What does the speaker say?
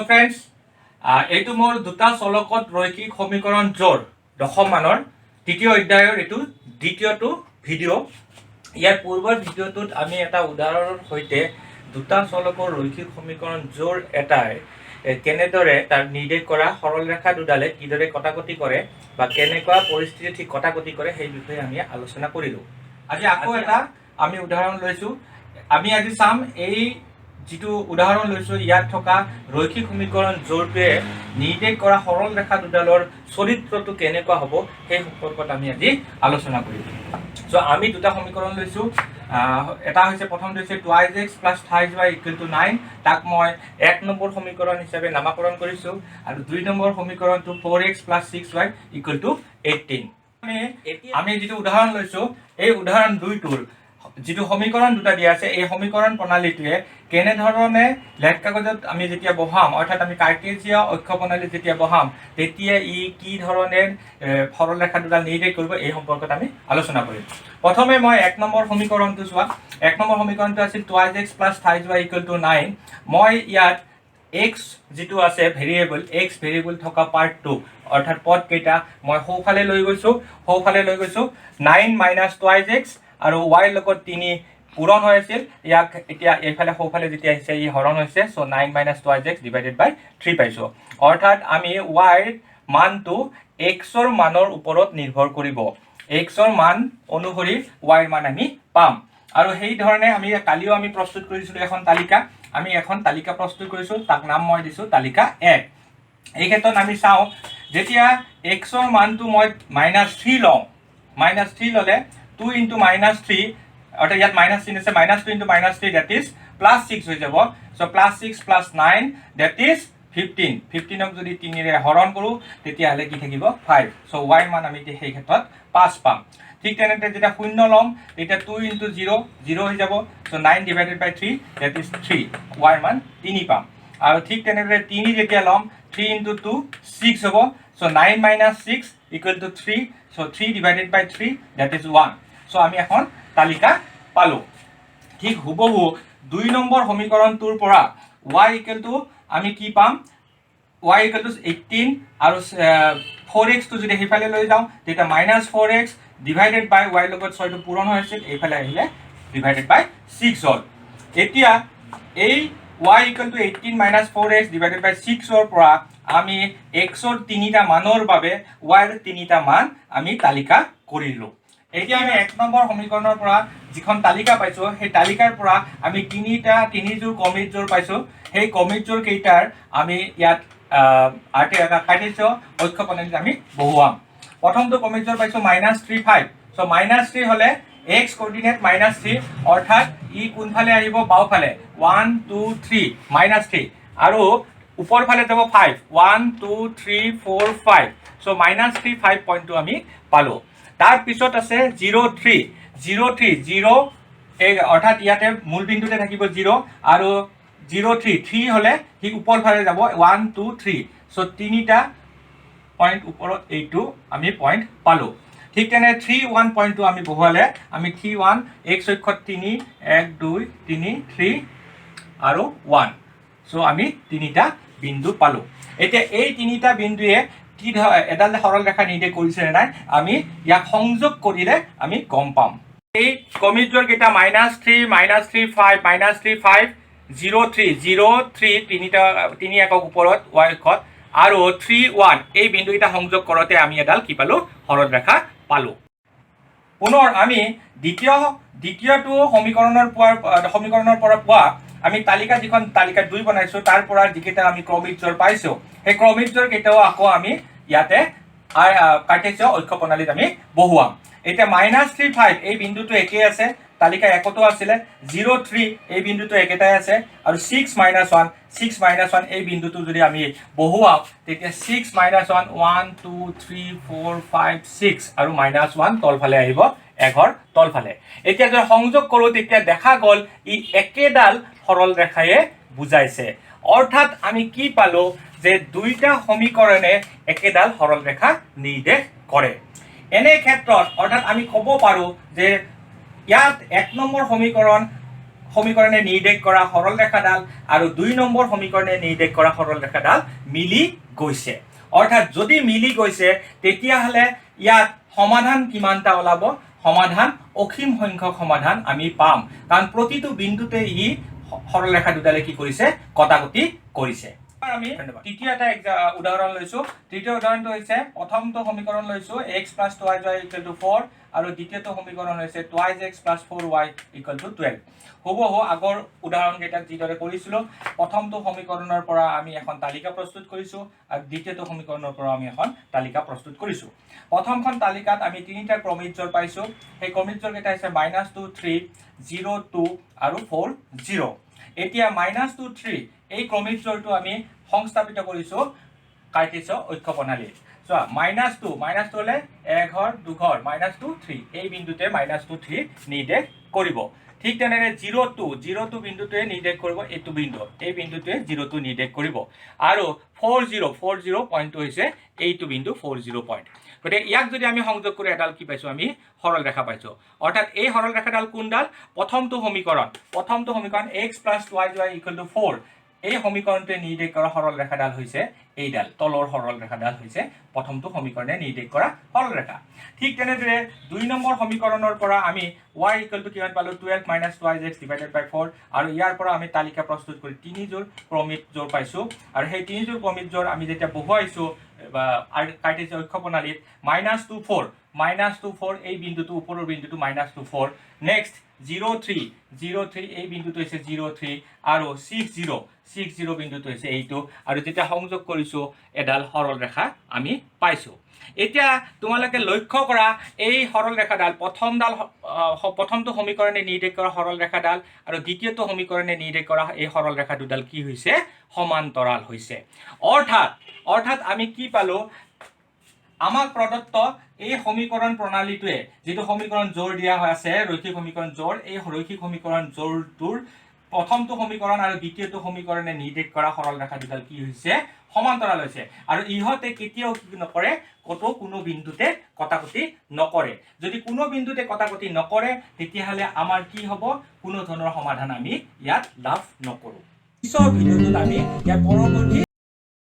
Hello' friends, এইটো মোৰ দুটা চলকত ৰৈখিক সমীকৰণ জোৰ দশম মানৰ তৃতীয় অধ্যায়ৰ এইটো দ্বিতীয়টো ভিডিঅ'। ইয়াৰ পূৰ্বৰ ভিডিঅ'টোত আমি এটা উদাহৰণৰ সৈতে দুটা চলকৰ ৰৈখিক সমীকৰণ জোৰ এটাই কেনেদৰে তাৰ নিৰ্দেশ কৰা সৰল ৰেখা দুডালে কিদৰে কটাকটি কৰে বা কেনেকুৱা পৰিস্থিতিত ঠিক কটাকটি কৰে, সেই বিষয়ে আমি আলোচনা কৰিলোঁ। আজি আকৌ এটা আমি উদাহৰণ লৈছোঁ। আমি আজি চাম, এই যিটো উদাহৰণ লৈছোঁ, ইয়াত থকা ৰৈখিক সমীকৰণ জোৰটোৱে নিৰ্দেশ কৰা সৰল ৰেখা দুডালৰ চৰিত্ৰটো কেনেকুৱা হ'ব, সেই সম্পৰ্কত আমি আজি আলোচনা কৰিম। চ' আমি দুটা সমীকৰণ লৈছোঁ। এটা হৈছে, প্ৰথমটো হৈছে twice x plus thrice y equal to 9। তাক মই 1 নম্বৰ সমীকৰণ হিচাপে নামাকৰণ কৰিছোঁ। আৰু 2 number সমীকৰণটো 4 x plus 6 y equal to 18। আমি যিটো উদাহৰণ লৈছোঁ, এই উদাহৰণ দুইটোৰ যিটো সমীকৰণ দুটা দিয়া আছে, এই সমীকৰণ প্ৰণালীটোৱে কেনেধৰণে লেখ কাগজত আমি যেতিয়া বহাম, অৰ্থাৎ আমি কাৰ্টেজীয় অক্ষ প্ৰণালী যেতিয়া বহাম, তেতিয়া ই কি ধৰণে সৰল ৰেখা দুডাল নিৰ্দেশ কৰিব, এই সম্পৰ্কত আমি আলোচনা কৰিম। প্ৰথমে মই 1 নম্বৰ সমীকৰণটো চোৱা। 1 নম্বৰ সমীকৰণটো আছিল twice x plus thrice y equal to 9। মই ইয়াত এক্স যিটো আছে ভেৰিয়েবল, এক্স ভেৰিয়েবল থকা পাৰ্টটো, অৰ্থাৎ পদকেইটা মই সোঁফালে লৈ গৈছোঁ, সোঁফালে লৈ গৈছোঁ। নাইন মাইনাছ টুৱাইজ এক্স আৰু ৱাইৰ লগত তিনি পূৰণ হৈ আছিল। ইয়াক এতিয়া এইফালে সোঁফালে যেতিয়া আহিছে, ই হৰণ হৈছে। So 9 minus twice x divided by 3 পাইছোঁ। অৰ্থাৎ আমি ৱাইৰ মানটো এক্সৰ মানৰ ওপৰত নিৰ্ভৰ কৰিব। এক্সৰ মান অনুসৰি ৱাইৰ মান আমি পাম। আৰু সেই ধৰণে আমি কালিও আমি প্ৰস্তুত কৰিছিলোঁ এখন তালিকা। আমি এখন তালিকা প্ৰস্তুত কৰিছোঁ, তাক নাম মই দিছোঁ তালিকা 1। এই ক্ষেত্ৰত আমি চাওঁ, যেতিয়া এক্সৰ মানটো মই মাইনাছ থ্ৰী লওঁ, মাইনাছ থ্ৰী ল'লে টু ইণ্টু মাইনাছ থ্ৰী, অৰ্থাৎ ইয়াত মাইনাছ চিন আছে, minus 2 into minus 3, that is plus 6 হৈ যাব। So plus 6 plus 9, that is 15। ফিফটিনক যদি তিনিৰে হৰণ কৰোঁ, তেতিয়াহ'লে কি থাকিব? ফাইভ। চ' ৱাইৰ মান আমি এতিয়া সেই ক্ষেত্ৰত 5 পাম। ঠিক তেনেদৰে যেতিয়া শূন্য ল'ম, তেতিয়া টু ইণ্টু জিৰ' জিৰ' হৈ যাব। So 9 divided by 3, that is 3। ৱাইৰ মান তিনি পাম। আৰু ঠিক তেনেদৰে তিনি যেতিয়া ল'ম, থ্ৰী ইণ্টু টু ছিক্স হ'ব। So 9 minus 6 equal to 3। So 3 divided by 3, that is 1। So আমি এখন তালিকা পালোঁ। ঠিক হুবহু 2 নম্বৰ সমীকৰণটোৰ পৰা ৱাই ইকুৱেল টু আমি কি পাম? ৱাই ইকুৱেল টু 18 আৰু ফ'ৰ এক্সটো যদি সেইফালে লৈ যাওঁ, তেতিয়া minus 4 x divided by ৱাইৰ লগত ছয়টো পূৰণ হৈ আছিল, এইফালে আহিলে ডিভাইডেড বাই ছিক্স হ'ল। এতিয়া এই y equal to 18 minus 4 x divided by ছিক্সৰ পৰা আমি এক্সৰ তিনিটা মানৰ বাবে ৱাইৰ তিনিটা মান আমি তালিকা কৰিলোঁ। এতিয়া আমি 1 নম্বৰ সমীকৰণৰ পৰা যিখন তালিকা পাইছোঁ, সেই তালিকাৰ পৰা আমি তিনিটা তিনিযোৰ ক্ৰমিক জোৰ পাইছোঁ। সেই ক্ৰমিক জোৰ কেইটাৰ আমি ইয়াত কাৰ্টেজীয় অক্ষ প্ৰণালীত আমি বহুৱাম। প্ৰথমটো ক্ৰমিক জোৰ পাইছোঁ minus 3 5। So minus 3 হ'লে এক্স কৰ্ডিনেট মাইনাছ থ্ৰী, অৰ্থাৎ ই কোনফালে আহিব? বাওঁফালে, 1 2 3, minus 3। আৰু ওপৰ ফালে যাব 5, 1 2 3 4 5। So minus 3 5 পইণ্টটো আমি পালোঁ। তাৰপিছত আছে 0 3, 0 3 0, এই অৰ্থাৎ ইয়াতে মূল বিন্দুতে থাকিব জিৰ' আৰু জিৰ' থ্ৰী। থ্ৰী হ'লে সি ওপৰ ফালে যাব, ওৱান টু থ্ৰী। চ' তিনিটা পইণ্ট ওপৰত এইটো আমি পইণ্ট পালোঁ। ঠিক তেনে থ্ৰী ওৱান পইণ্টটো আমি বহুৱালে আমি থ্ৰী ওৱান, এক্স অক্ষত তিনি, এক, দুই, তিনি, থ্ৰী আৰু ওৱান। চ' আমি তিনিটা বিন্দু পালোঁ। এতিয়া এই তিনিটা বিন্দুৱে কি এডাল সৰল ৰেখা নিৰ্দেশ কৰিছে নে নাই, আমি ইয়াক সংযোগ কৰিলে আমি গম পাম। এই ক্ৰমিক জোৰকেইটা minus 3, minus 3 5, minus 3 5, 0 3, 0 3, তিনিটা তিনি একক ওপৰত ৱাই অক্ষত আৰু থ্ৰী ওৱান, এই বিন্দুকেইটা সংযোগ কৰোঁতে আমি এডাল কি পালোঁ? সৰল ৰেখা পালোঁ। পুনৰ আমি দ্বিতীয়টো সমীকৰণৰ পৰা পোৱা আমি তালিকা, যিখন তালিকা 2 বনাইছোঁ, তাৰ পৰা যিকেইটা আমি ক্ৰমিক জোৰ পাইছোঁ, সেই ক্ৰমিক জোৰ কেইটাও আকৌ আমি ইয়াতে কাৰ্টেজীয় অক্ষ প্ৰণালীত আমি বহুৱাম। এতিয়া মাইনাছ থ্ৰী ফাইভ, এই বিন্দুটো একেই আছে, তালিকা একতো আছিলে। জিৰ' থ্ৰী, এই বিন্দুটো একেটাই আছে। আৰু 6 minus 1, 6 minus 1, এই বিন্দুটো যদি আমি বহুৱাওঁ, তেতিয়া 6 minus 1, 1 2 3 4 5 6 আৰু মাইনাছ ওৱান তলফালে আহিব, এঘৰ তলফালে। এতিয়া যদি সংযোগ কৰোঁ, তেতিয়া দেখা গ'ল ই একেডাল সৰল ৰেখায়ে বুজাইছে। অৰ্থাৎ আমি কি পালোঁ যে দুইটা সমীকৰণে একেডাল সৰল ৰেখা নিৰ্দেশ কৰে। এনে ক্ষেত্ৰত অৰ্থাৎ আমি ক'ব পাৰোঁ যে ইয়াত 1 নম্বৰ সমীকৰণ সমীকৰণে নিৰ্দেশ কৰা সৰল ৰেখাডাল আৰু 2 নম্বৰ সমীকৰণে নিৰ্দেশ কৰা সৰল ৰেখাডাল মিলি গৈছে। অৰ্থাৎ যদি মিলি গৈছে, তেতিয়াহ'লে ইয়াত সমাধান কিমানটা ওলাব? সমাধান অসীম সংখ্যক সমাধান আমি পাম, কাৰণ প্ৰতিটো বিন্দুতে ই সৰল ৰেখা দুডালে কি কৰিছে? কটাকটি কৰিছে। আমি তৃতীয় এটা উদাহৰণ লৈছো। তৃতীয় উদাহৰণটো হৈছে, প্ৰথমটো সমীকৰণ লৈছো x plus twice y equal to 4 আৰু দ্বিতীয়টো সমীকৰণ হৈছে twice x plus 4 y equal to 12। হুবহু আগৰ উদাহৰণকেইটাত যিদৰে কৰিছিলোঁ, প্ৰথমটো সমীকৰণৰ পৰা আমি এখন তালিকা প্ৰস্তুত কৰিছোঁ আৰু দ্বিতীয়টো সমীকৰণৰ পৰা আমি এখন তালিকা প্ৰস্তুত কৰিছোঁ। প্ৰথমখন তালিকাত আমি তিনিটা ক্ৰমিক জোৰ পাইছোঁ। সেই ক্ৰমিক জোৰকেইটা হৈছে -2, 3, 0, 2 আৰু 4, 0। এতিয়া -2, 3 এই ক্ৰমিক জোৰটো আমি সংস্থাপিত কৰিছোঁ কাৰ্টেছীয় অক্ষ প্ৰণালীত। চোৱা, -2, -2 হ'লে এঘৰ, দুঘৰ, -2, 3, এই বিন্দুতে -2, 3 নিৰ্দেশ কৰিব। ঠিক তেনেদৰে জিৰ' টু, জিৰ' টু বিন্দুটোৱে নিৰ্দেশ কৰিব এইটো বিন্দু, এই বিন্দুটোৱে জিৰ' টু নিৰ্দেশ কৰিব আৰু 4, 0, 4, 0 পইণ্টটো হৈছে এইটো বিন্দু, 4, 0 পইণ্ট। গতিকে ইয়াক যদি আমি সংযোগ কৰি এডাল কি পাইছোঁ? আমি সৰল ৰেখা পাইছোঁ। অৰ্থাৎ এই সৰল ৰেখাডাল কোনডাল? প্ৰথমটো সমীকৰণ x plus twice y equal to 4, এই সমীকৰণটোৱে নিৰ্দেশ কৰা সৰল ৰেখাডাল হৈছে এইডাল। তলৰ সৰল ৰেখাডাল হৈছে প্ৰথমটো সমীকৰণে নিৰ্দেশ কৰা সৰল ৰেখা। ঠিক তেনেদৰে 2 নম্বৰ সমীকৰণৰ পৰা আমি ৱাই ইকুৱেল টু কিমান পালোঁ? 12 minus twice x divided by 4। আৰু ইয়াৰ পৰা আমি তালিকা প্ৰস্তুত কৰি তিনিযোৰ ক্ৰমিক জোৰ পাইছোঁ আৰু সেই তিনিযোৰ ক্ৰমিক জোৰ আমি যেতিয়া বহুৱাইছোঁ বা কাৰ্টেছীয় অক্ষ প্ৰণালীত, -2, 4, -2, 4, এই বিন্দুটো, ওপৰৰ বিন্দুটো -2, 4, next 0, 3, 0, 3, এই বিন্দুটো হৈছে জিৰ' থ্ৰী আৰু 6, 0, 6, 0 বিন্দুটো হৈছে এইটো। আৰু যেতিয়া সংযোগ কৰিছোঁ, এডাল সৰল ৰেখা আমি পাইছোঁ। এতিয়া তোমালোকে লক্ষ্য কৰা, এই সৰল ৰেখাডাল প্ৰথমটো সমীকৰণে নিৰ্দেশ কৰা সৰল ৰেখাডাল আৰু দ্বিতীয়টো সমীকৰণে নিৰ্দেশ কৰা এই সৰল ৰেখা দুডাল কি হৈছে? সমান্তৰাল হৈছে। অৰ্থাৎ আমি কি পালোঁ? আমাক প্ৰদত্ত এই সমীকৰণ প্ৰণালীটোৱে, যিটো সমীকৰণ জোৰ দিয়া হৈ আছে, ৰৈখিক সমীকৰণ জোৰ, এই ৰৈখিক সমীকৰণ জোৰটোৰ প্ৰথমটো সমীকৰণ আৰু দ্বিতীয়টো সমীকৰণে নিৰ্দেশ কৰা সৰল ৰেখা দুডাল কি হৈছে? সমান্তৰাল হৈছে। আৰু ইহঁতে কেতিয়াও কি নকৰে? ক'তো কোনো বিন্দুতে কটাকটি নকৰে। যদি কোনো বিন্দুতে কটাকটি নকৰে, তেতিয়াহ'লে আমাৰ কি হ'ব? কোনো ধৰণৰ সমাধান আমি ইয়াত লাভ নকৰোঁ। পিছৰ ভিডিঅ'টোত আমি ইয়াৰ পৰৱৰ্তী